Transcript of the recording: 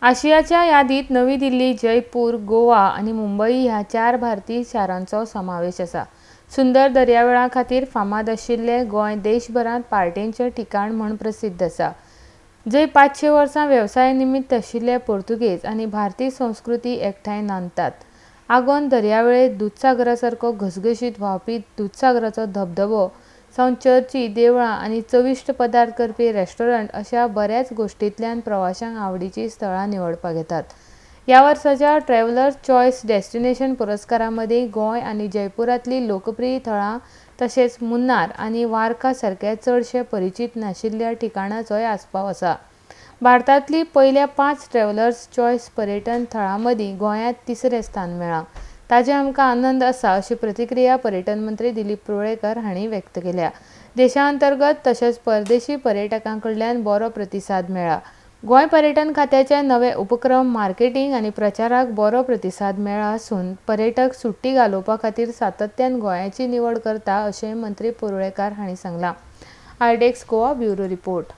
आशियाच्या यादीत नवी दिल्ली, जयपूर, गोवा आनी मुंबई ह्या 4 भारतीय शारांचो समावेश आसा. सुंदर दर्यावेळां खातीर फामाद आशिल्ले गोंय देशभरांत पार्टेंचे ठिकाण म्हण प्रसिद्ध आसा, जंय 500 वर्सां वेवसाय निमित्त आशिल्ले पोर्तुगेज आनी भारतीय संस्कृती एकठांय नांदतात. आगोंद दर्यावेळेर दुदसागरा सारको घसघशीत व्हांवपी दुदसागराचो धबधबो सावन चर्ची, देवळां आनी चविश्ट पदार्थ करपी रेस्टॉरंट अशा बऱ्याच गोश्टींतल्यान प्रवाशांक आवडीचीं स्थळां निवडपाक येतात. ह्या वर्साच्या ट्रॅव्हलर्स चॉयस डेस्टिनेशन पुरस्कारा मदीं गोंय आनी जयपुरांतलीं लोकप्रीय थळां तशेंच मुन्नार आनी वार्का सारक्या चडशे परिचीत नाशिल्ल्या ठिकाणाचोय आस्पाव आसा. भारतांतली पयल्या 5 ट्रॅव्हलर्स चॉयस पर्यटन थळां मदीं गोंयांत तिसरें स्थान मेळ्ळां, ताचे आमकां आनंद आसा, अशी प्रतिक्रिया पर्यटन मंत्री दिलीप परुळेकर हांणी व्यक्त केल्या. देशांतर्गत तशेंच परदेशी पर्यटकां कडल्यान बरो प्रतिसाद मेळ्ळा. गोंय पर्यटन खात्याचे नवे उपक्रम, मार्केटिंग आनी प्रचाराक बरो प्रतिसाद मेळ्ळा आसून पर्यटक सुट्टी घालोवपा खातीर सातत्यान गोंयाची निवड करता, अशें मंत्री परुळेकर हांणी सांगलां. Iodex Goa, bureau report.